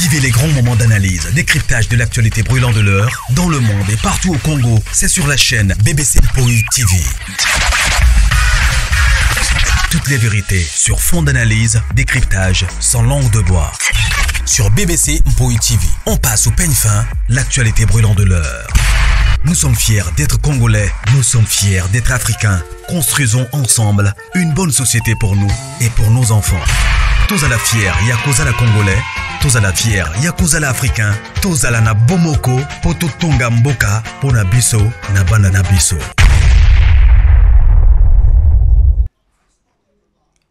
Vivez les grands moments d'analyse, décryptage de l'actualité brûlante de l'heure, dans le monde et partout au Congo. C'est sur la chaîne BBC Mpoi TV. Toutes les vérités sur fond d'analyse, décryptage, sans langue de bois. Sur BBC Mpoi TV, on passe au peigne fin l'actualité brûlante de l'heure. Nous sommes fiers d'être Congolais, nous sommes fiers d'être Africains. Construisons ensemble une bonne société pour nous et pour nos enfants. Tous à la fière, Yakuza la Congolais, tous à la fière, Yakuza la Africain, tous à la na Bomoko, Poto Tonga Mboka, Pona Biso, na Bana Biso.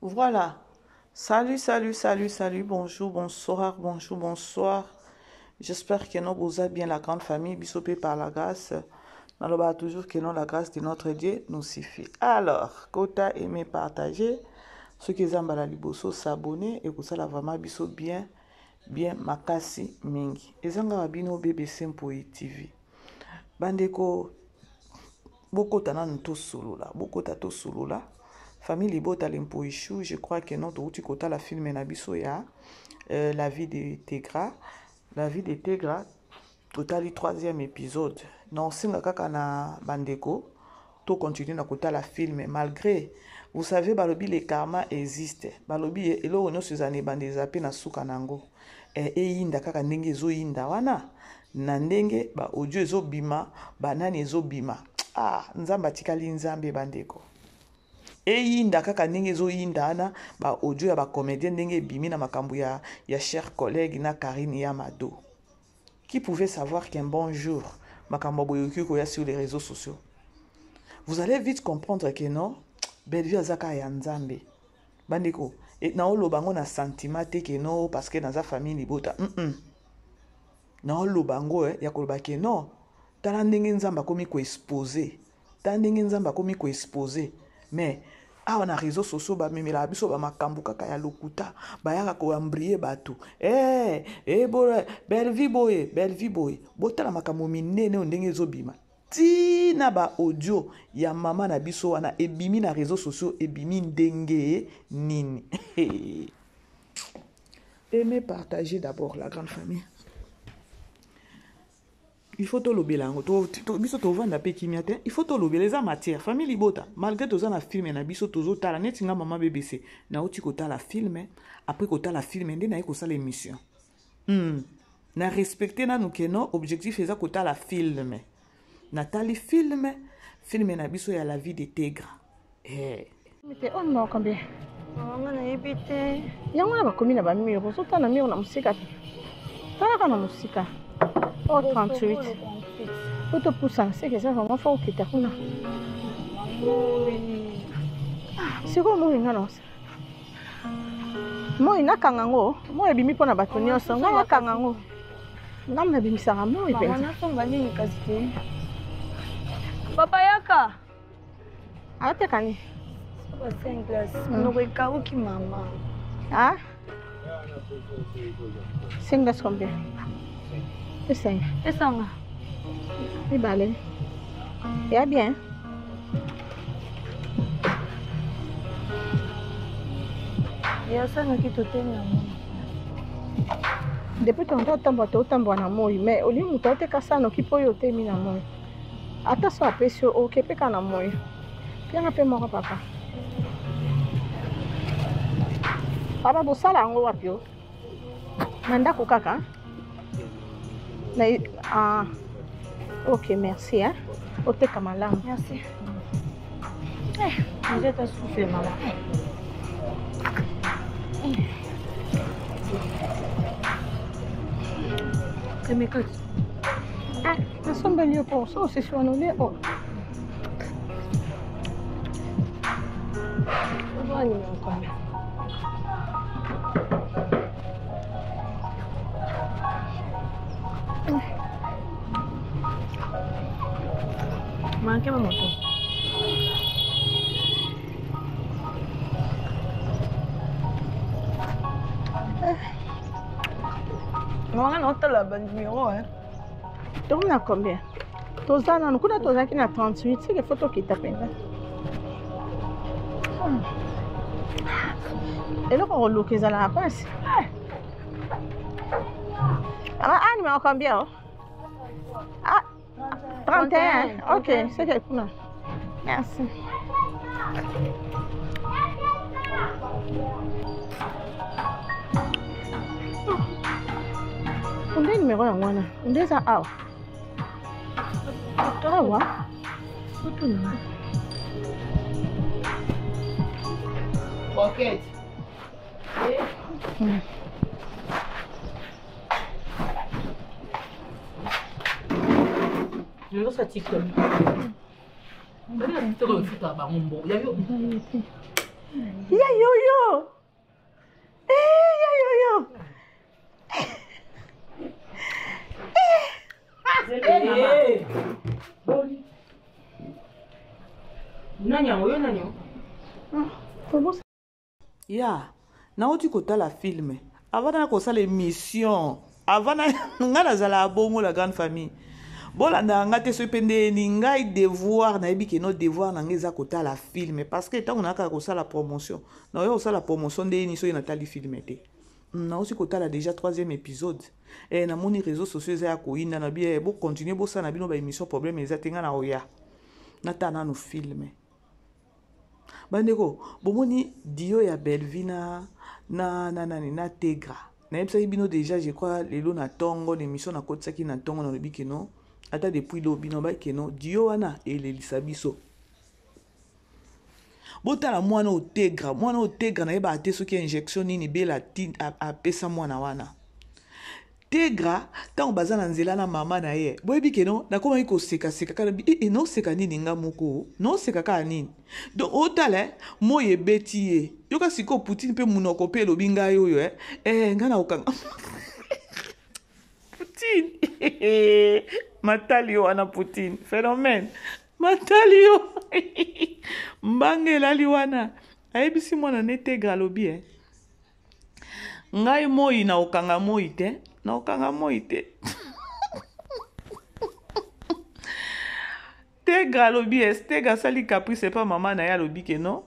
Voilà. Salut, salut, salut, salut. Bonjour, bonsoir, bonjour, bonsoir. J'espère que nous vous bien la grande famille. Bisopé par la grâce. Naloba toujours que non, la grâce de notre Dieu nous suffit. Alors, kota aimer, partager. Ceux qui ont la liboso, s'abonner et que ça la vraiment biso bien, bien makasi mingi. Ezanga bino BBC Mpoi TV. Bandeko bokota nanu tosolola, bokota tosolola. Famille libota lempo ichou, je crois que non touti kotala film na biso ya euh, la vie de Tegra, la vie de Tegra totali troisième épisode. Na osenga kaka na bandeko to continuer na kotala film malgré vous savez balobi le karma existe balobi eloko nyonso eza na ebanda eza mpe na suka na yango eh, eyinda kaka ndenge ezoyinda wana na ndenge ba audio ezobima banani ezobima ah nzambe atikali nzambe bandeko eyinda kaka ndenge ezoyinda wana ba audio ya ba comédien ndenge ebimi na makambo ya, ya cher collègue na Karine ya Mado qui pouvait savoir qu'un bon jour makambo ya boye ekoki koya sur les réseaux sociaux vous allez vite comprendre que non Bellevue aza kaka ya nzambe bandeko naoloba yango na sentiment te ke no parce que naza famille libota mm -mm. Naoloba yango eh, ya koloba ke non tala ndenge nzambe akomi koexpose tala ndenge nzambe akomi koexpose mais awa na réseau sociaux bamemelaka biso bamakambo kaka ya lokuta bayaka koambrie bato eh, eh, belvi boye belvi boye botala makambo minene oyo ndenge ezobima ti na ba audio ya mama na biso wana ebimi na réseau sociaux ebimi ndenge nini Aimez, partager d'abord la grande famille. Il faut tolobela yango biso tovanda mpe kimia te il faut tolobela eza matière famille libota malgré toza na filme na biso tozotala neti nga mama bbc nauti kotala filme après kotala filme nde naye kosala émission hmm. na respecte nanu keno objectif eza kotala filme natali filme filme na biso ya la vie de tegra hey. Eh. Te oyo numéro combien? Nga nayebi te. Yango wana bakomi na ba mur, ozotala na mur na mosika te. Talaka na mosika. Oh 38. Po topusana seke eza vraiment fo okita kuna. Ah, sikoyo moi nga na moi nakanga yango moi ebimi mpo na bato nyonso ngai nakanga yango ngai nabimisaka moi mpenza papa yaka ateka nini monoko ekauki mama ah? Cinq glaces combien Esanga. Esanga. Mibale. Ya bien. Yasangaki totemi yango. Depuis tonto otambola totambola na moi mais olingi moto ateka sa noki mpo oyo otemi na moi. Ata so apesi yo oke mpe kaka na moi. Pianga mpe moko papa. Papa bosala yango wapi yo? Na ndako kaka? Na ah. Ok, merci hein. Oteka malamu. Merci. Eh, vous êtes soufflé maman. Emeka. Ah, nasombeli yo mpo so osisi wana olie oyo. Manque ma moto. Mama nga naotala ba numero hein. Tokomi na combien? Toza nanu kuna tozalaki na 38 seke fo tokita mpenza. Hmm. Eloko koluka ezalaka mpasi. Mama, ah, numéro combien oh? Ah, 31. Ok, c'est quel kuna. Merci. Nde numéro yango wana nde eza awa awa otuna Roquette. Nzosa TikTok. Bali na TikTok ofuta bango mbongo. Ya yo. Ya yo yo. Eh ya yo yo. Eh. Nani yango yo nani yango? Ya nauti kotala filme avant naya kosala émission avant na ngai nazalaka bongo la grande famille bolandaka ngai te soki mpe ndeni ngai devoir nayebi keno devoir na ngai eza kotala filme parce que ntango nayakaka kosala promotion naoya kosala promotion ndeni soki natali filme te nauti kotala déjà troisième épisode eh, namoni réseau sociaux eza ya koyinda na bi eh, bocontinue bosala na bino baémission problème eza te ngai naoya natala nanu filme Bandeko bomoni dio ya Bellevue na na na nani na Tegra nayebisaki bino deja je crois lelo na tongo na émission nakotisaki na tongo nalobi keno ata depuis lobi nalobaki keno dio wana elelisa biso botala mwana oyo Tegra mwana oyo Tegra nayebaka te soki injection nini Bella apesa mwana wana Tegra ntango baza na nzela na mama na ye boyebi ke no nakomaki kosekaseka kaka eh, eh, noseka nini nga moko noseka kaka nini donc otala eh, moi ebeti ye yoka sikoyo poutine mpe monoko mpe elobi ngai oyo eh, eh, ngai nakokanga poutine matali yo wana poutine phénomène matali yo mbanga elali wana ayebisi mwana ne tegra alobi eh. Ngai moi na okanga moi te na okanga moi te tegra alobi es tegra asali caprice epa mama na ye alobi ke non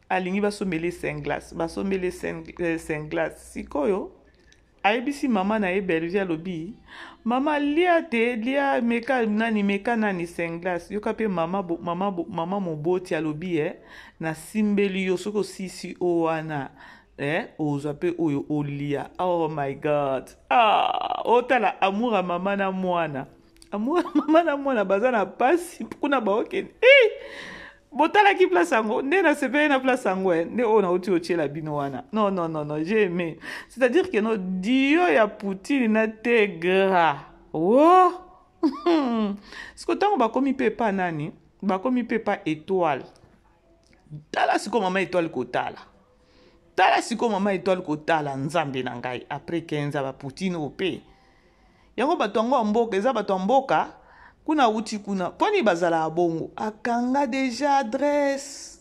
alingi basombeli saint glace basombeli saint glace sikoyo ayebisi mama na ye Bellevue alobi mama lia te lia meka nani meka nani saint glace yoka mpe mama, mama, mama moboti alobi eh, nasimbeli yo soki osisi o wana eh, ozwa mpe oyo olia oh my god ah, otala amour ya mama na mwana amour ya mama na mwana baza na pasi kuna baokende eh! botalaki place yango nde nasepeli na place yango eh, nde oyo nauti otyela bino wana non non non non j'ai aimé c'est à dire que no dio ya poutine na tegra wo siko ntango bakomi mpe epa nani bakomi mpe epa étoile tala sikoyo mama étoile kotala tala sikoyo mama étoile kotala nzambe na ngai après 15 ans bapoutine oyo mpe yango bato yango ya mboka eza bato ya mboka kuna awuti kuna mpo nini bazalaka bongo akanga deja adresse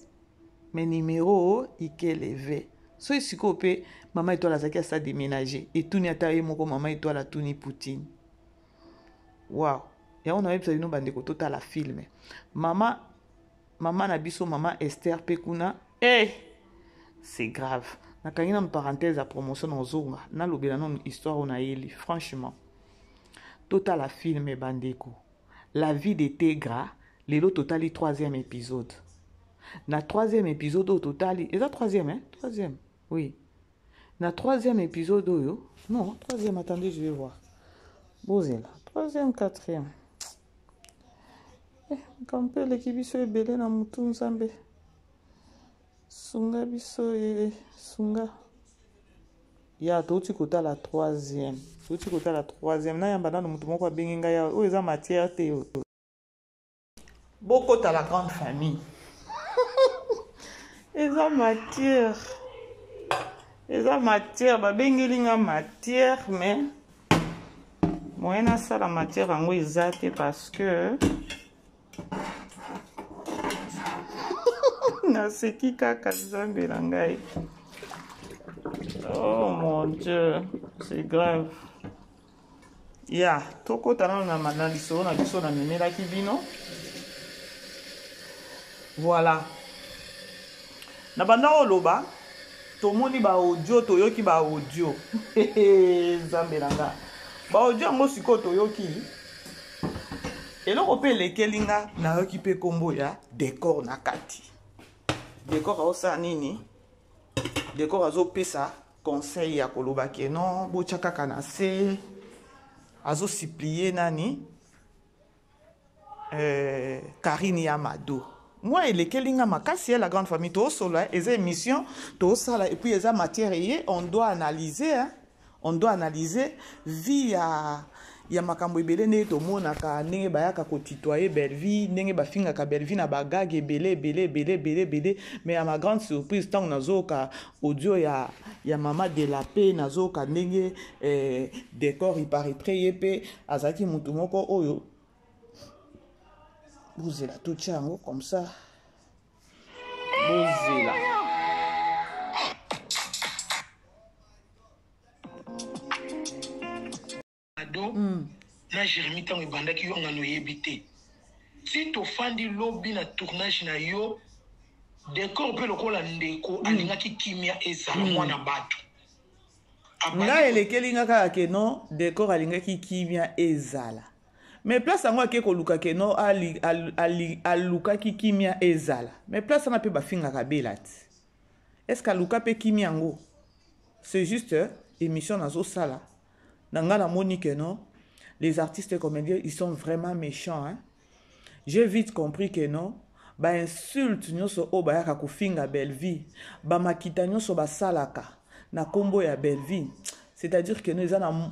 mais numero ikeleve soki sikoyo mpe mama etoile azalaki asa deménager etuni ata ye moko mama etoile atuni poutine wow yango nayebisa bino bandeko totala filme mama mama na biso mama Esther pe kuna eh c'est grave nakangi nanu parenthèse ya promotion na ozonga nalobela nanu histoire oyo nayeli franchement totala filme bandeko la vie de Tegra lelo totali troisième épisode na troisième épisode oyo totali eza troisième hein? troisième oui na troisième épisode oyo non troisième attendez je vais voir bozela troisième quatrième Eh, makambo mpe eleki biso ebele na motu nzambe sunga biso ye sunga ya touti kotala troisième touti kotala troisième nayamba nano motu moko abengi ngai awa oyo eza matière te bokota la grande famille eza matière eza matière babengeli nga matière mais moyen nasala matière yango eza te parce que naseki kaka nzambe na ngai oh mon dieu c'est grave ya tokota nano na, na lisolo na biso namemelaki bino voilà na banda oloba tomoni ba audio toyoki ba audio nzambe na nga Baaudio yango sikoyo toyoki eloko mpe elekeli nga, nayoki mpe nkombo ya Decor na kati. Decor aosala nini? Decor azopesa conseil ya koloba ke non, botya kaka na se, azosupplie nani, Karine ya Mado. Moi elekeli nga makasi ya la grande famille. Tosola, eza émission tosala, et puis eza matière eye, on doit analyser, hein? On doit analyser vie ya makambo ebele ndenge tomonaka, ndenge bayaka kotitoyer Bellevie, ndenge bafingaka Bellevie na bagage ebele ebele ebele ebele ebele. Mais à ma grande surprise, ntango nazoyoka audio ya mama de la paix, nazoyoka ndenge Décor, il paraîtrait ye mpe azalaki motu moko oyo bozela, totia yango comme ça, bozela. Ado na Jérémi, ntango ebandaki yo ngano oyebi te, ti tofandi lobi na tournage na yo, Décor mpe lokola ndeko alingaki kimia ezala, mwana bato. Ngai elekeli nga kaka ke non, Décor alingaki kimia ezala, mais place yango ake koluka ke non, alukaki kimia ezala, mais place wana mpe bafingaka Bela ti. Est ce que aluka mpe kimia yango? C'est juste émission nazosala na ngai, namoni ke non, les artistes comédiens, ils sont vraiment méchants, hein? J'ai vite compris que non, bainsulte nyonso oyo bayaka kofinga Bellevie, bamakita nyonso basalaka na nkombo ya Bellevie, c'est-à-dire que no,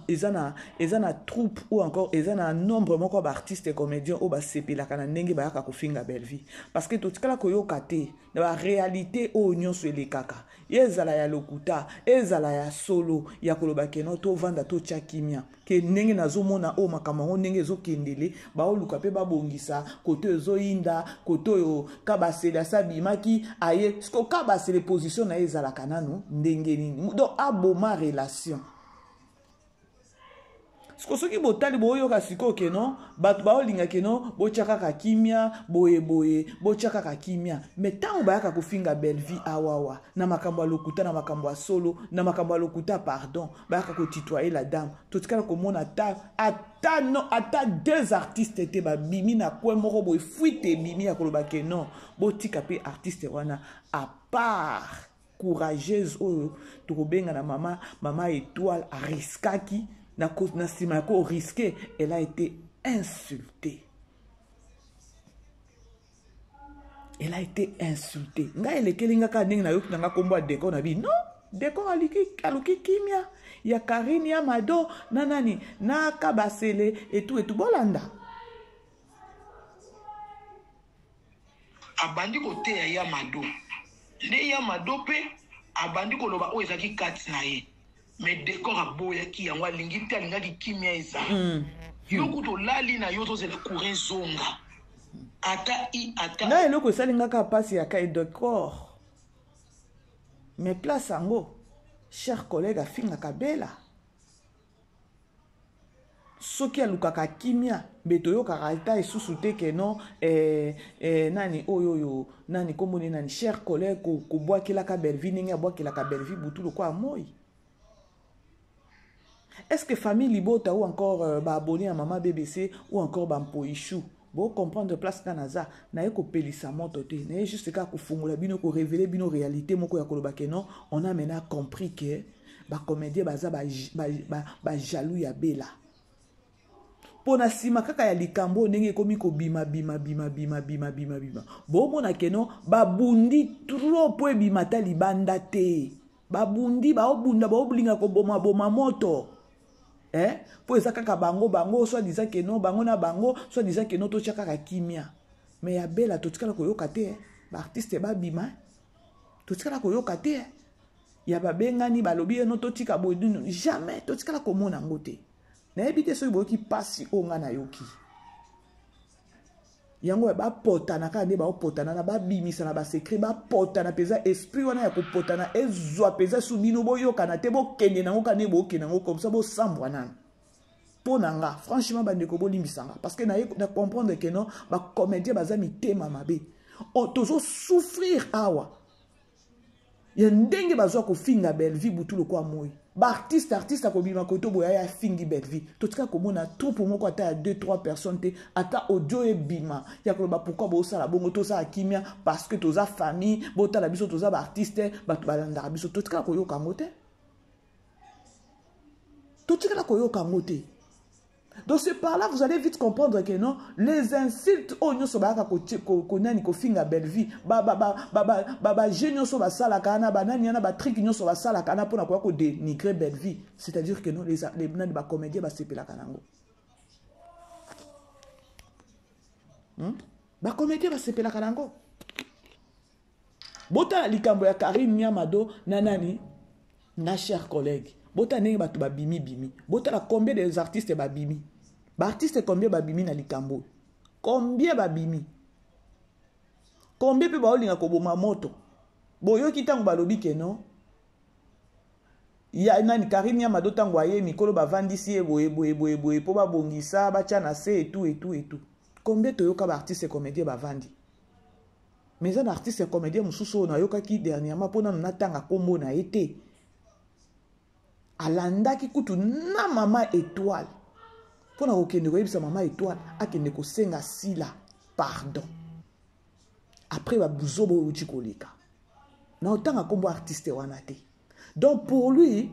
eza na troupe ou encore eza na nombre moko ya baartiste comédien oyo basepelaka na ndenge bayaka kofinga Bellevie, parce que totikala koyoka te na baréalité oyo nyonso elekaka, ye ezala ya lokuta, ezala ya solo, ya koloba ke non, tovanda, totya kimia. Ke ndenge nazomona oyo makambo yango ndenge ezokendele, baoluka mpe babongisa kote oyo ezoyinda, kote oyo Kabasele asi abimaki aye siko. Kabasele, position na ye ezalaka nanu ndenge nini? Donc aboma relation siko. Soki botali, boyoka sikoyo ke non, bato baolinga ke non, botya kaka kimia, boye boye, botya kaka kimia. Mais ntango bayaka kofinga Bellevie awawa na makambo ya lokuta, na makambo ya solo, na makambo ya lokuta, pardon, bayaka kotitoyer la dame, totikala komona ata no, ata deux artistes te babimi na coin moko boye, fuite ebimi ya koloba ke non, botika mpe artiste wana. À part courageuse oyo tokobenga na mama Étoile, ariskaki na nsima ya korisquer, elle a été insultée, elle a été insultée. Ngai elekeli nga kaka ndenge nayoki na nga nkombo ya Décor na bi non, Décor aluki kimia ya Karine ya Mado na nani na Kabasele etu etu. Bolanda. Abandi koteya ya Mado nde ya Mado mpe abandi koloba oyo ezalaki kati na ye, mais Décor aboyaki yango, alingi te, alingaki kimia ezala. Yo kutu olali na yo, ozozela courant ezonga ata i ata. Ngai eloko esali nga kaka mpasi ya kai Décor, mais place yango, cher collègue afingaka Bela. Soki alukaka kimia, mbe toyokaka ata esusu te ke non, nani oyo nani komboni nani, cher collègue kobwakelaka Bellevie ndenge abwakelaka Bellevie butu lokola moi. Est-ce que famille libota ou encore baabonné ya mama BBC ou encore bampoichou bocomprendre place nga naza? Naye kopelisa moto te, naye juste kaka kofungola bino, korévéler bino réalité moko ya koloba ke non, on a maintenant compris que bacomédien baza bajaloux ba ya Bela. Mpo na nsima kaka ya likambo oyo ndenge ekomi kobima bima bima bima bima bima bima, bomona ke non, babundi trop mpo ebima ta libanda te. Babundi, baobunda, baolinga kobomaboma moto, eh? Mpo eza kaka bango bango, soit disant ke non, bango na bango, soit disant ke non, totya kaka kimia. Mais ya Bela totikala koyoka te, eh? Baartiste babima, totikala koyoka te, eh? Ya babengani, balobi eno totika boye, jamais totikala komona yango te. Nayebi te soki boyoki mpasi oyo ngai nayoki yango ya bapotana kaka nde baopotana na babimisa na basecret, bapotana mpenza. Esprit wana ya kopotana ezwa mpenza su bino, boyokana te, bokende nango kaka nde bookende yango comme ça, bosambwa nano. Mpo na nga, franchement, bandeko, bolimbisanga, parce que na comprendre ke non, bacomédien baza mitema mabe. Tozosouffrir awa ya ndenge bazwa kofinga Bellevie butu lokwa moi. Baartiste artiste akobima koto boye aye afingi Bellevue. Totika komona troupe moko ata ya 2 3 personnes te, ata audio ebima ya koloba pourquoi bosala bongo, tosala kimia parce que toza famille, botala biso toza baartiste, bato balandaka biso. Totikala koyoka yango te, totikala koyoka yango te. Donc c'est par là vous allez vite comprendre que non, les insultes oyo nyonso bayaka konani kofinga Bellevue, ba jeu nyonso basalaka wana, banani wana, batrike nyonso basalaka wana mpona koya kodénigrer Bellevue, c'est-à-dire que non, les nani bacomédien basepelaka nango. Bacomédien basepelaka nango. Botala likambo ya Karine Nyamado na nani na cher collègue. Botala ndenge bato babimi bimi. Botala combien des artistes babimi. Ba artistes combien babimi na likambo. Combien babimi. Combien pe baolinga koboma moto. Boyoki tango balobi ke non. Ya nani Karine Nyamado tango aye mikolo bavandisi ye boye boye boye boye po babongisa batia na se et tout et tout et tout. Combien toyoka ba artistes comédien bavandi. Mais eza na artiste ya comédien mosusu oyo nayokaki dernièrement mpo nanu natanga nkombo na ye te. Alandaki kutu na mama Étoile mpo na kokende koyebisa mama Étoile akende kosenga Sila pardon. Après ba buzobo oyo euti koleka. Na otanga nkombo artiste wana te. Donc pour lui,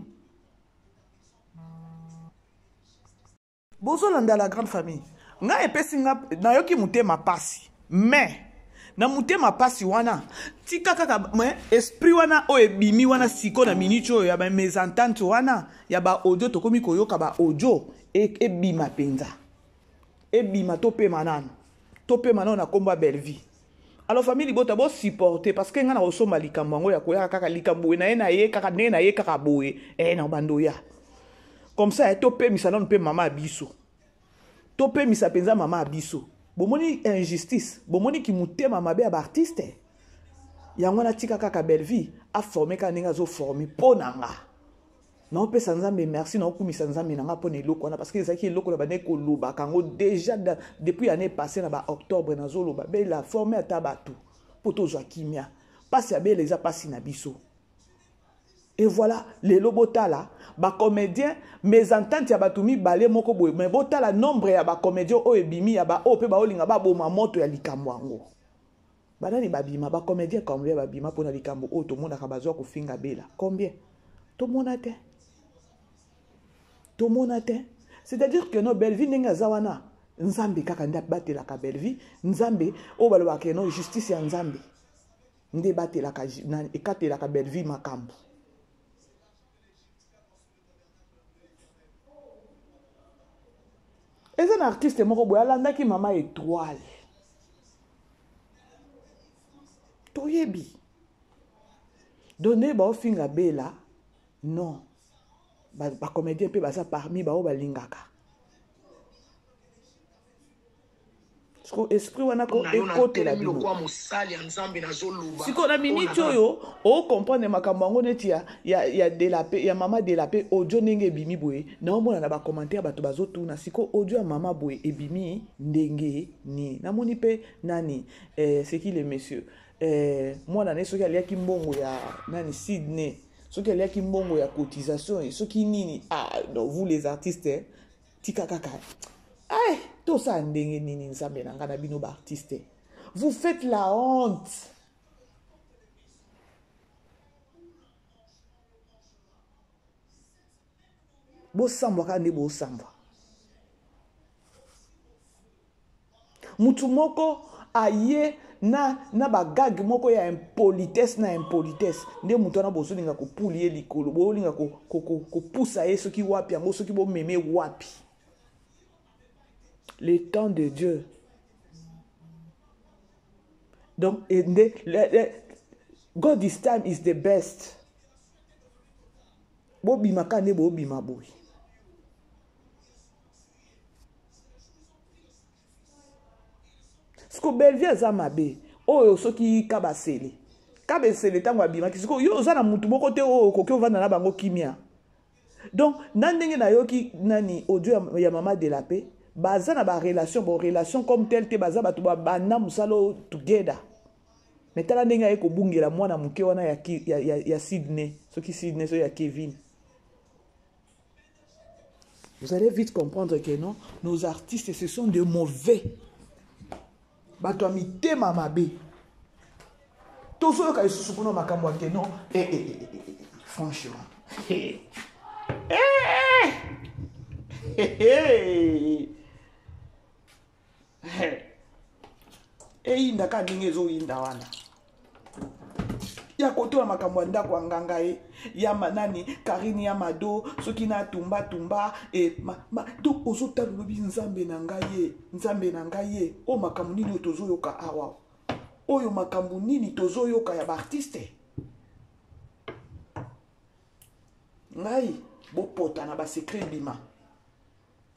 bozolanda la grande famille. Nga epesi nga nayoki motema pasi, mais na motema pasi wana tika kaka mais esprit wana oyo ebimi wana siko na minute oyo ya ba mésentente wana ya ba audio, tokomi koyoka ba audio ebima penza, ebima topema nanu, topema nanu na kombo ya Bellevue. Alors famille libota bo supporter parce que nga na kosomba likambo yango ya koyaka kaka likambo boye na ye na ye kaka ndenge na ye kaka boye, na bando ya comme ça topemisa nanu mpe mama ya biso, topemisa mpenza mama ya biso. Bomoni injustice, bomoni ki motema mabe ya ba artiste yango wana tika kaka Bellevue a former kaka ndenge azo former mpo na nga. Naopesa Nzambe merci, naokumisa Nzambe na nga mpo na eloko wana parce que ezalaki eloko na bandeki kolobaka yango déjà depuis année passée na ba octobre nazoloba Bella former ata bato mpo tozwa kimia. Pasi ya Bella eza pasi na biso. Et voilà, lelo botala, ba comédien, mésentente ya bato mibale moko boye, mais botala nombre ya ba comédien oyo ebimi ya ba oyo pe ba olinga ba boma moto ya likambo yango. Banani babima, ba comédien combien babima pona likambo oyo tomonaka bazwa kofinga Bella? Combien? Tomona te. Tomona te. C'est-à-dire que no Bellevue ndenge aza wana, Nzambe kaka nde abatelaka Bellevue, Nzambe oyo balobaka no justice ya Nzambe nde batelaka na, ekatelaka Bellevue makambo. Eza na artiste moko boye alandaki mama Étoile. Toyebi. Donné ba ofinga Bella, non. Ba, ba comédien pe baza parmi ba oyo balingaka. Siko esprit wana ko ekotela bino. Siko na minute oyo o comprendre makambo yango neti ya ya ya de la paix, ya mama de la paix audio ndenge ebimi boye, na omona na ba commentaire bato bazotuna siko audio ya mama boye ebimi ndenge ni. Namoni pe nani, c'est qui le monsieur? Mwana ne soki aliaki mbongo ya nani Sydney, soki aliaki mbongo ya cotisation et soki nini. Ah non, vous les artistes, hein, tika kaka. Ay, tosa ndenge nini Nzambe na nga na bino ba artiste. Vous faites la honte. Bosambwa kaka nde bosambwa. Mutu moko aye na ba gag moko ya impolitesse na impolitesse nde mutu wana bozolinga kopuli ye likolo, bozolinga kopusa ye soki wapi yango, soki bomeme wapi. Le temps de Dieu. Donc, et nde, le, le, God this time is the best. Bobima ka nde bobima boye. Siko Bellevue aza mabe. Oyo soki kabasele. Kabasele tango abimaki. Siko yo oza na mutu moko te oyo okoki ovanda na bango kimia. Donc na ndenge nayoki nani audio ya mama de la paix, baza na ba relation, bon relation comme telle te, baza bato ba banda mosala oyo together. Mais tala ndenge aye kobungela mwana moke wana ya Sydney, soki Sydney, soki ya Kevin. Vous allez vite comprendre que non, nos artistes, ce sont de mauvais. Bato ya mitema mabe. Tozoyoka lisusu kuna makambo ya que non. Eh, eh, eh, eh, eh, franchement. Eh, eh, eh, eh. Eyinda kaka ndenge ezoyinda wana ya kotola makambo ya ndako ya nganga ye ya nani Karine ya Mado soki na tumba tumba e, ma, ma, donc ozotala olobi nzambe na ngai ye nzambe na ngai ye oyo makambo nini oyo tozoyoka awa oyo makambo nini tozoyoka ya baartiste ngai bopota na basecret bima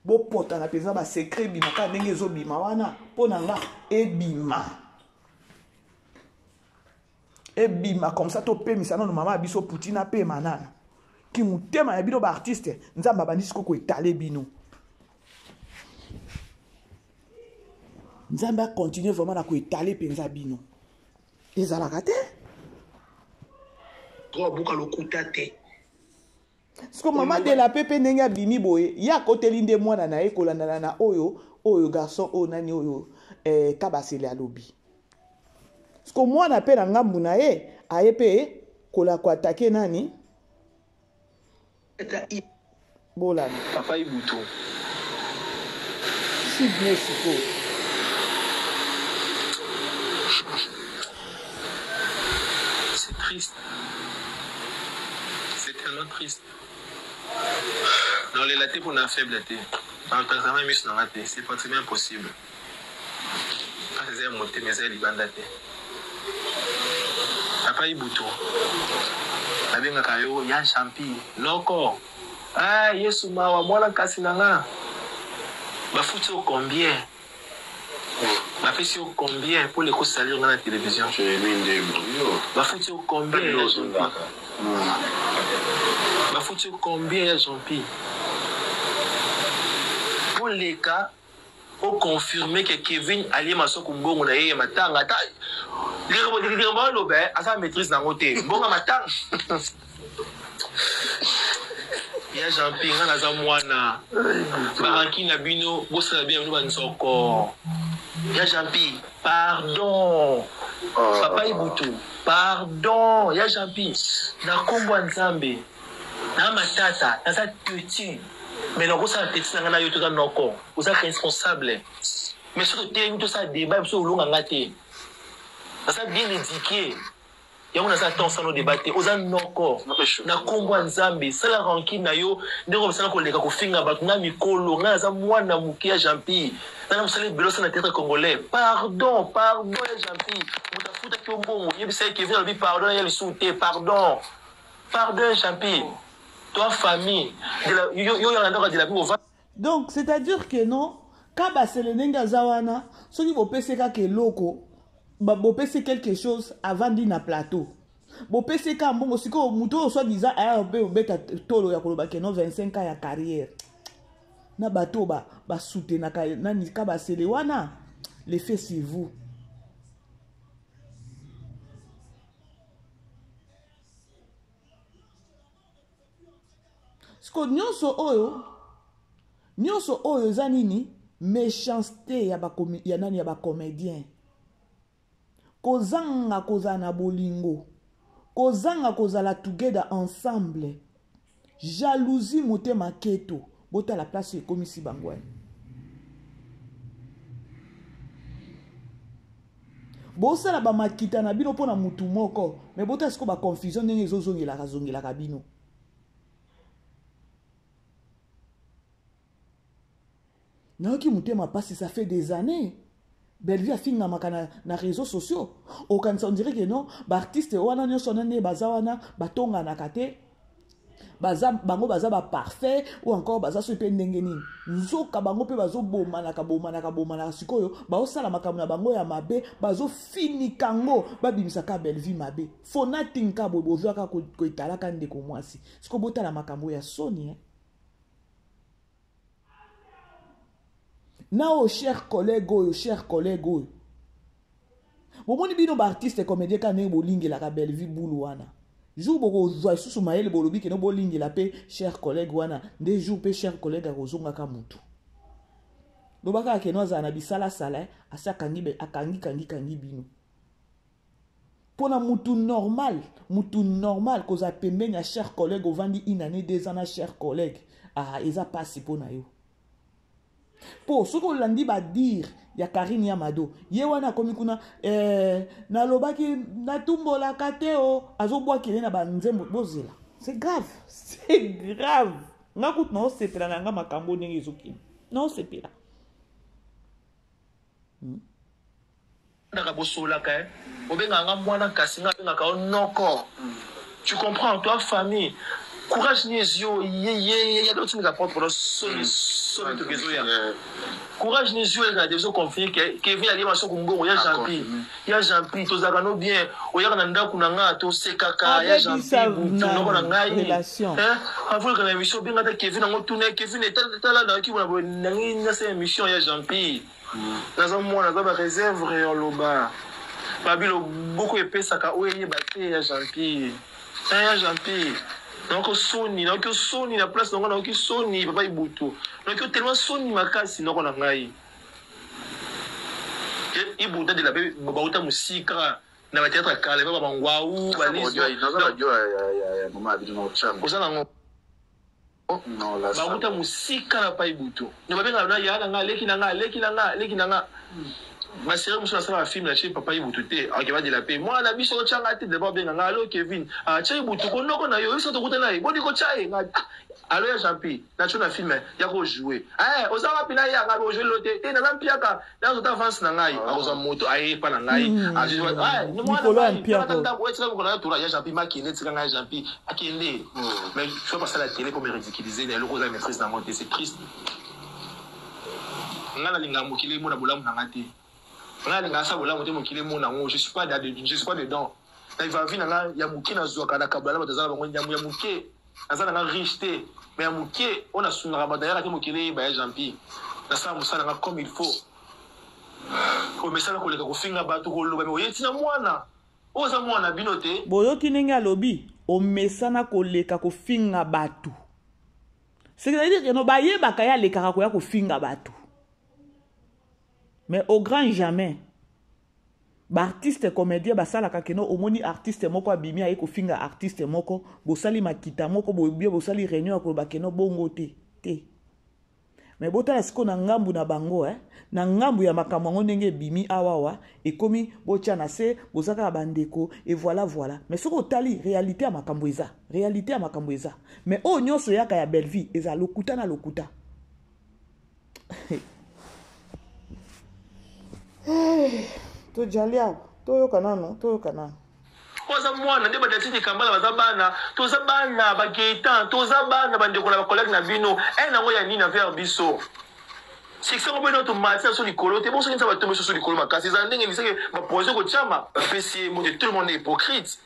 bopotana mpenza basecret ebima kaka ndenge ezobima wana mpo na nga ebima ebima comme ça topemisa nano mama ya biso Poutine apema nano ki motema ya bino baartiste nzambe abandi sikoyo koetale bino nzambe akontinue vraiment na koetale mpenza bino ezalaka te to abuka lokuta te. Siko mama de la paix mpe ndenge abimi boye ye akoteli nde mwana na ye kolandana na oyo oyo garçon oyo nani oyo eh, kabasele alobi siko mwana mpe na ngambu na ye aye mpe kola koatake nani bolanda Papa Ibutu. Sydney sikoyo. C'est triste. C'est tellement triste. Naolela te mpo na faible te. Nakotakisama miso na nga te. C'est pratiquement impossible. Mpasi eza ya motema, eza ya libanda te. Papa Ibutu, nabengaka yo ya Jean-Pi, noko. Ah, Yesu mawa, mwana nkasi na nga. Bafuti yo combien? Bapesi yo combien mpo leko salir nga na télévision? Bafuti yo combien ya Jean-Pi? Bafuti yo combien ya Jean-Pi? Mpo leka o confirmer que Kevin alie masoko mbongo na ye ya matanga ata likambo aloba eh, aza maîtrise nango te mbongo ya matanga ya Jean-Pi nga naza mwana baranki na bino bosala bien bino banzoko ya Jean-Pi pardon papa Ibutu pardon ya Jean-Pi na kombo ya Nzambe na matata naza petit mais nakosala petit na ngai na yo toza noko oza responsable mais soki totelemi tosala débat biso olonga nga te naza bien éduqué yango naza temps osala débat te oza noko na kombo ya nzambe sala rancune na yo ndenge obisala koleka kofinga bato na mikolo ngai naza mwana moke ya Jean-Pi nana mosala ebele osala na théâtre congolais pardon pardon ya Jean-Pi moto afutaki yo mbongo yebisa ye Kevin alobi pardon ya lisusu te pardon pardon ya Jean-Pi toi famille de la yo yo ya ndako de la ova. Donc c'est-à-dire que non kabasele ndenge aza wana soki bopesi kaka eloko bopesi quelque chose avandi na plateau bopesi kaka mbongo sikoyo moto oyo soit disant aya mpe obeta tolo ya koloba keno 25 ans ya carrière na bato oyo basoutenaka nani kabasele wana l'effet sur vous. Siko nyonso oyo nyonso oyo eza nini méchanceté ya ba ya nani ya ba comédien kozanga kozala na bolingo kozanga kozala together ensemble jalousie motema keto botala place ekomisi bango bosala bamakita na bino mpo na mutu moko me botala sikoyo baconfusion ndenge ezozongelaka zongelaka bino nayoki motema mpasi ça fait des années Bellevue afingamaka na, na réseaux sociaux okanisa on dirait que non baartiste wana nyonso wana nde baza wana batonganaka te baza bango baza baparfait ou encore baza soki mpe ndenge nini nzoka bango mpe bazobomanaka bomanaka bomanaka sikoyo baosala makambo na bango ya mabe bazofinika yango babimisaka Bellevue mabe fonating ka boye bozwaka koetalaka ndeko mwasi sikoyo botala makambo ya soni eh? Na oyo cher collègue oyo cher collègue oyo bomoni bino baartiste comédien kaka ndenge bolingelaka Bellevue bulu wana. Jour bokozwa lisusu mayele bolobi keno bolingela mpe cher collègue wana nde jour mpe cher collègue akozongaka mutu. Loba kaka keno azala na bisalasala eh, asi akangi akangi kangi kangi bino. Pona mutu normal, mutu normal kozala pembeni ya cher collègue ovandi une année 2 ans na cher collègue, ah eza pasi pona yo. Po soki olandi ba dire ya Karine ya Mado, ye wana akomi kuna eh, nalobaki natumbolaka te o azobwakele na ba nzembo bozela. C'est grave, c'est grave. Nga kutu naosepela na nga makambo ndenge ezokende. Naosepela. Naka bosolaka eh. Obengaka nga mwana kasi nga abengaka yo noko. Tu comprends toi famille. Courage ni ezio ye ye ye do tindika propre no soni soni to kezo ya. Courage ni ezio ya dezo confier que Kevin ali maso kumbongo ya Jean-Pierre. Ya Jean-Pierre tozalaka no bien oyaka na ndako na nga tosekaka ya Jean-Pierre butu noko na ngai. Hein avant que na émission benga ta Kevin yango tuna Kevin etala na ki bona boye nangi nasa émission ya Jean-Pierre. Naza mwana naza ba reserve ya loba babi loboko epesaka oyo eyeba te ya Jean-Pierre eh, ya Jean-Pierre nayoki soni nayoki soni na place nango nayoki soni papa Ibutu nayoki tellement soni makasi noko na ngai Ibutu de la be bauta mosika na ba théâtre kala ba bangwau ba oza nango Bawuta musika na pai butu. Mais babengaka na yaya na nga, leki na nga, leki na nga, leki na nga. Ba serie mosusu nasala ba film na tie papa Ibutu te. Ok ba de la paix. Mwana na biso otya nga te d'abord benga nga allo Kevin. Ah tia Ibutu ko noko na yo biso tokutana ye. Boni ko tia ye nga. Ah, allo ya Jean-Pierre. Na tio na film ya ko jouer. Eh oza wapi na ya nga bo jouer lote. Te naza mpiaka. Nazo ta avance na ngai. Akozwa moto aye pa na ngai. Azwi ah Likolo ya mpiaka. Ndako etika mokolo na tura ya Jean-Pierre makende tika ngai Jean-Pierre akende. Mais tu vas passer à la télé pour me ridiculiser na eloko oza maîtrise nango te, c'est triste. Ngai nalingaka mokili emona bolamu na ngai te. Ngai nalingaka sa bolamu te mokili emona yango. Je suis pas dedans. Na vie na ngai ya moke nazwaka na kabala bato aza na bango ya moke. Naza na nga riche te mais ya moke oyo nasungaka bato nayaka te mokili eyeba ya Jean-Pierre. Nasala mosala na nga comme il faut. Omesana koleka kofinga bato koloba mais oye tina mwana. Oyo aza mwana bino te. Boyoki ndenge alobi omesana koleka kofinga bato. C'est-à-dire que no bayebaka ye alekaka koya kofinga bato. Mais au grand jamais ba artiste comédien basalaka keno omoni artiste moko abimi aye kofinga artiste moko bosali makita moko bobie bosali réunion ya koloba keno bongo te te. Mais botala sikoyo na ngambu na bango eh? Na ngambu ya makambo yango ndenge ebimi awawa ekomi botya na se boza kaka bandeko et voilà voilà. Mais soki otali réalité ya makambo eza, réalité ya makambo eza. Mais oyo nyonso eyaka ya Bellevue eza lokuta na lokuta. Tojali awa toyoka nano, toyoka nano. Oza mwana nde badati dikambala baza bana, toza bana ba Gaëtan, toza bana bandeko na ba collègue na bino. Eh nango ya nini envers biso? Succès ngo bino to mati na so likolo te, bonso nza batombe so likolo makasi. Eza ndenge liseke ba projet ko tiama, bapesi ye moto, tout le monde est hypocrite.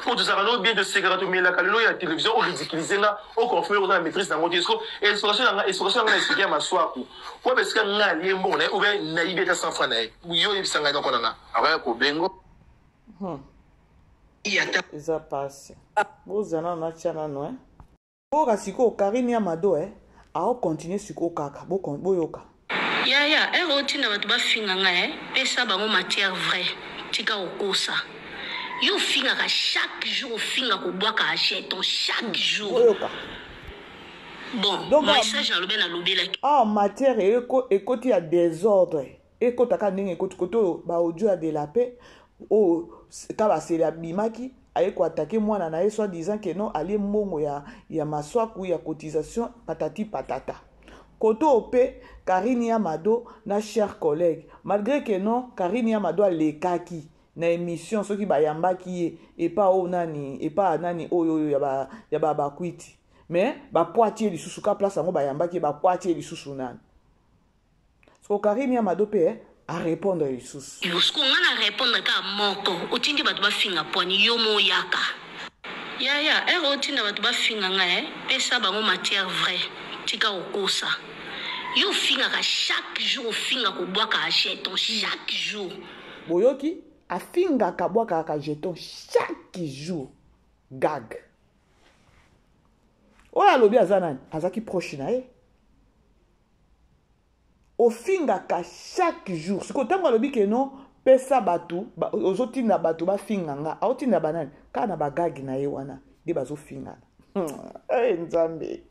Po tozalaka no bien, tosekaka, tomelaka lelo ya télévision o ridiculiser nga, o confirmer oza na maîtrise nango te. Est-ce que explication na nga, explication na nga na expliquer ya maswaku. Po besika nga alie mbongo na ye ou bien nayibi ata 100 francs na ye. Yo yebisa ngai noko na nga. Akaya kobengo. Eza pasi. Bozala na tia nano eh. Boyoka sikoyo Karine ya Mado eh. Ao continuer sikoyo kaka. Boyoka. Yaya heure otinda bato bafinga nga eh, pesa bango matière vraie, tika kokosa. Yo ofingaka chaque jour, ofinga kobwaka jeton chaque jour. Boyoka. Bon, Donc, message nalobi nalobelaki. Ah, matière ekoti ya désordre. Ekota kaka ndenge ekoti kote oyo ba audio ya de la paix oyo Kabasele abimaki aye koatake mwana na ye soit disant que non alie mbongo ya maswaku ya cotisation patati patata. Kote oyo pe Karine ya Mado na cher collègue malgré que non Karine ya Mado alekaki na émission soki bayambaki ye epa oyo nani epa nani oyo oyo ya ba bakwiti mais bapwati ye lisusu ka place yango bayambaki ye bapwati ye lisusu nani. Siko Karine ya Mado pe eh, a répondre lisusu. Yo siko nga na répondre ka moko otindi bato bafinga pwani yo mo yaka. Yaya heure otinda bato bafinga nga eh, pesa bango matière vraie, tika kokosa. Yo ofingaka chaque jour, ofinga kobwaka jeton chaque jour. Boyoki afingaka bwakaka jeton chaque jour. Gag. Oyo alobi aza nani? Azaki proche na ye. Ofingaka chaque jour. Sikoyo ntango alobi ke non, pesa bato, ba, ozotinda bato bafinga nga. Aotinda banani? Kaka na bagagi na ye wana nde bazofingana. Hey, eh, Nzambe.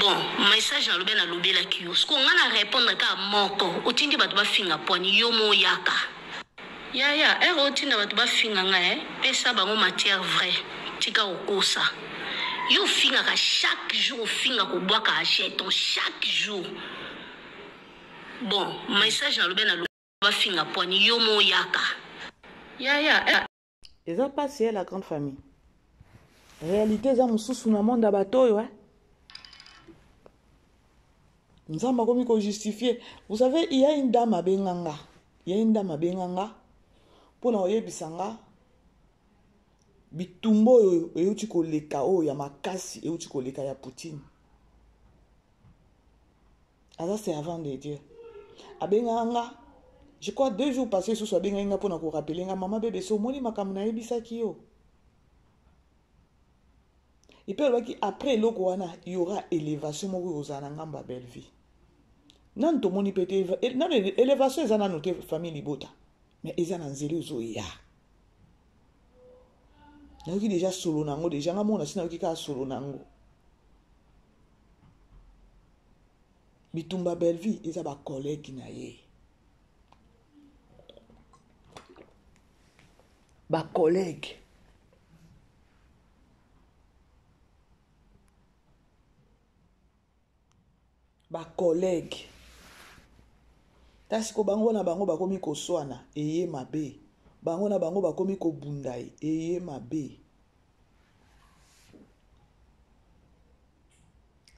Bon, message nalobi nalobelaki yo. Sikoyo nga na répondre kaka moko. Otindi bato bafinga pwani yo mo oyaka. Yaya, heure otinda bato bafinga nga eh, pesa bango matière vraie. Tika kokosa. Yo ofingaka chaque jour, ofinga kobwaka jeton chaque jour. Bon, message nalobi nalobi bafinga pwani yo mo oyaka. Yaya, Eza pasi eh, la grande famille. Réalité eza mosusu na monde ya bato oyo eh. Nzambe akomi ko justifier. Vous savez, il y a une dame abenga nga. Il y a une dame abenga nga mpo na koyebisa nga bitumba oyo euti koleka oyo ya makasi euti koleka ya Poutine. Aza servant de Dieu. Abengaka nga, je crois 2 jours passés susu abengaki nga mpona korapele nga mama bebe so omoni makambo nayebisaki yo. Epe alobaki après eloko wana il y aura élévation moko ekozala na ngambo ya Bellevue. Nanu tomoni pe te, nanu élévation eza nanu te famille libota, mais eza na nzela ezoya. Nayoki déjà solo na yango déjà nga mona si nayoki kaka solo na yango. Bitumba Bellevue eza ba collègue na ye. Ba collègue. Ba collègue. Tasiko bango na bango bakomi koswana eye mabe. Bango na bango bakomi kobunda eye mabe.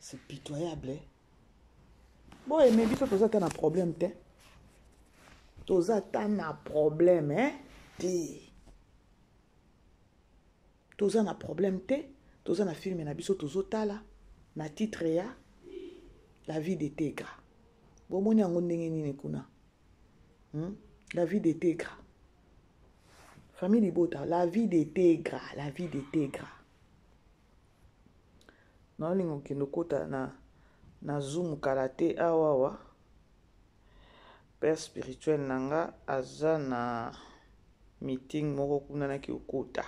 C'est pitoyable. Eh? Bon, mais biso toza ata na problème te. Toza ata na problème eh? Te. Toza na problème te. Toza na film na biso tozotala na titre ya La vie de Tegra. Bomoni yango ndenge nini kuna? La vie de Tegra. Famille Libota, la vie de Tegra, la vie de Tegra. Naolinga okende okota na Zoom kala te awa awa. Père spirituel na nga aza na meeting moko kuna naki okota.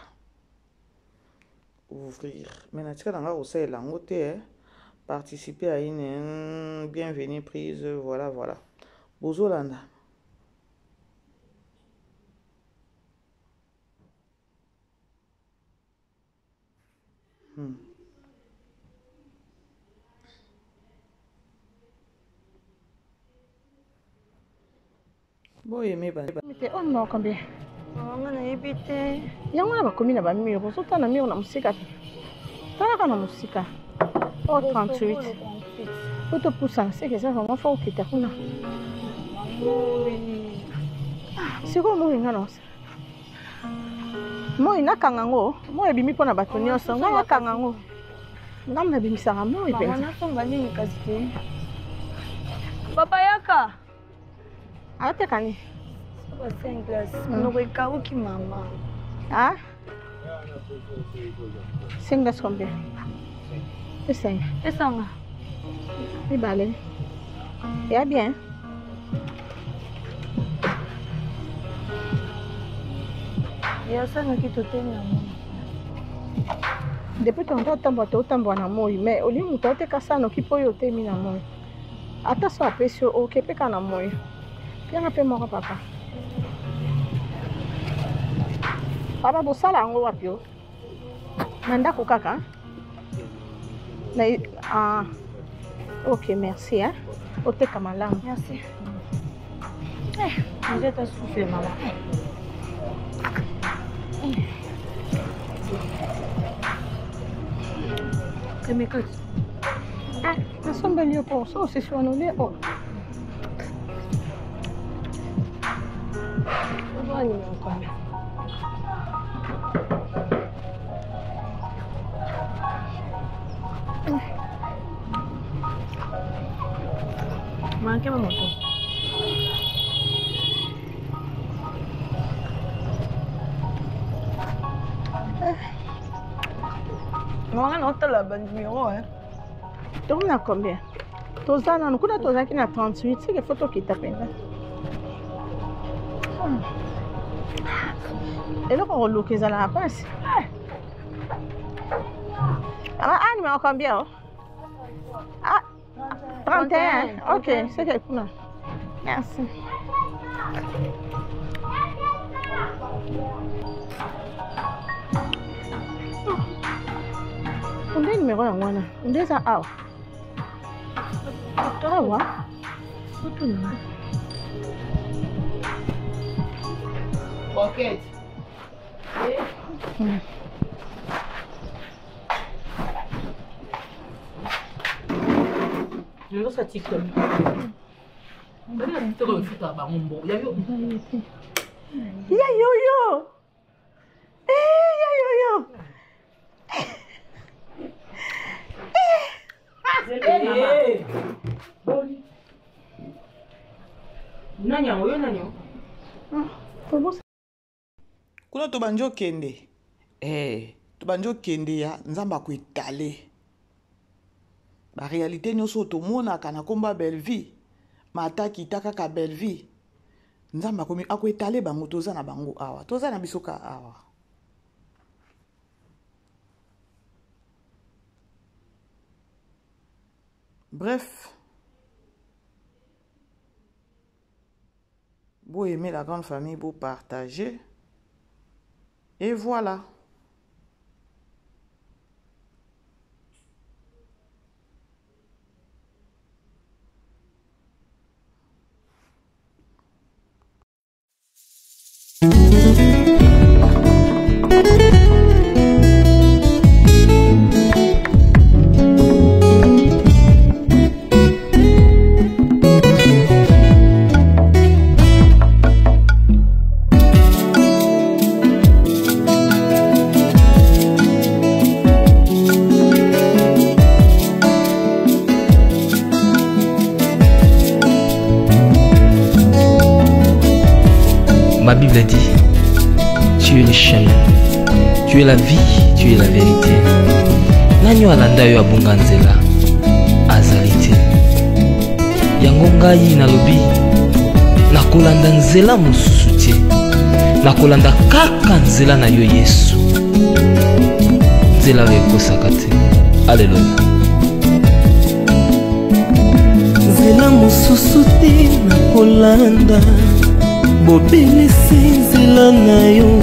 Ouvrir. Mais natika na nga kosalela yango te eh. Participer à une bienvenue prise, voilà voilà. Bozolanda. Boyeme ba te oyo numéro combien? Nga nayebi te. Yango wana bakomi na bamur, ozotala na mur na mosika te. Talaka na mosika. Oyo 38. Po topusana seke eza vraiment fo okita kuna. Sikoyo moi nga na moi nakanga yango, moi ebimi mpo na bato nyonso, ngai nakanga yango. Ngai nabimisaka moi mpenza. Nasomba nini kasi te? Papa yaka. Ateka nini? Ba 5 glace. Monoko ekauki mama. Ah? 5 glace combien? Esanga. Esanga. Mibale. Ya bien. Ya sangaki totemi yango. Depuis tonto otambola totambola na moi, mais olingi moto ateka sa noki mpo oyo otemi na moi. Ata so apesi yo oke mpe kaka na moi. Pianga mpe moko papa. Papa bosala yango wapi yo? Na ndako kaka? Na, ah, ok, merci hein. Oteka malamu. Merci. Eh, vous êtes soufflé maman. Kemikali. Ah, nasombeli yo mpo so osisi wana olie oyo. Ozoa numéro combien? Manque ma moto. Naotala banumero. Tokomi na combien? Toza nanu kuna, tozalaki na 38, seke fo tokita mpenza. Eloko koluka ezalaka mpasi. Mama, ah, numéro combien? Oh? Ah, 31. Ok, c'est quel kuna. Merci. Onde numéro yango wana? Onde eza awa? Awa? Otuna. Roquette. Nyonso TikTok. TikTok efutaka bango mbongo. Ya yo. Ya yoyo. Eh, ya yoyo. Eh. Boni. Nani yango yo nani yango? Kuna tobandi okende, eh, tobandi okende ya Nzambe akoetale baréalité nyonso oyo tomonaka na nkombo ya Bellevie, matakita kaka Bellevie. Nzambe akomi akoetale bango. Toza na bango awa, toza na biso ka awa. Bref, bo aimer la grande famille, bo partager et voilà. Ma Bible dit, tu es le chemin, tu es la vie, tu es la vérité. Nani oyo alanda yo abunga nzela azali te. Yango ngai nalobi, nakolanda nzela mosusu te, nakolanda kaka nzela na yo Yesu, nzela oyo ekosaka te. Aleluya. Nzela mosusu te nakolanda, bobelisi nzela na yo.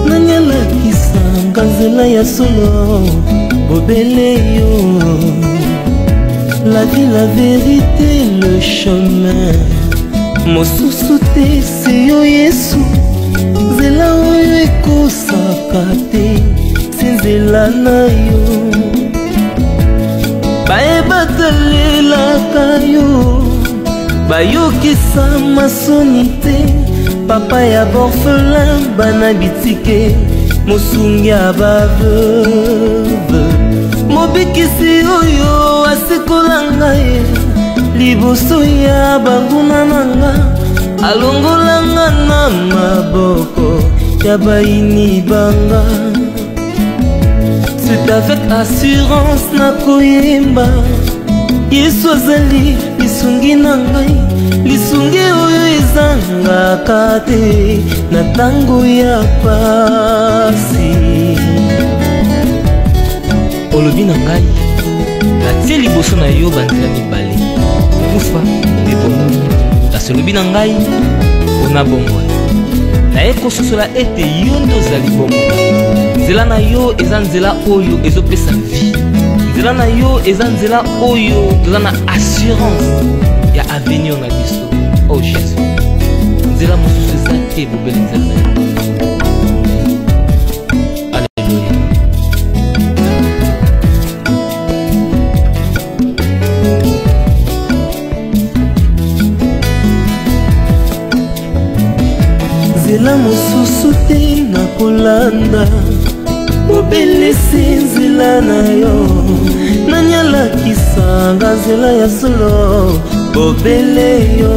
Nani alakisanga nzela ya solo? Bobele yo. La vie, la vérité, le chemin, mosusu te se yo Yesu. Nzela oyo ekosaka te se nzela na yo. Bayebatalelaka yo, bayokisa masoni te. Papa ya borphelin, bana bitike, mosungi ya baveuve, mobikisi oyo asekola ngai liboso ya banguna na nga, alongolanga na maboko ya bayini banga. C'est avec assurance nakoyemba, Yesu azali lisungi na ngai, lisungi oyo ezangaka te na ntango ya pasi. Olobi na ngai, natie liboso na yo banzela mibale, kufa mpe bomoi. Kasi olobi na ngai, mpona bomoi. Naye kososola ete yo nde ozali bomoi. Nzela na yo eza nzela oyo ezopesa vie. Nzela na yo eza nzela oyo toza na assurance ya avenir na biso. Oh Jésus, nzela mosusu eza te, bobele nzela na yo. Alleluya. Nzela mosusu te nakolanda, bobelesi nzela na yo. Nani alakisanga nzela ya solo? Bobele yo.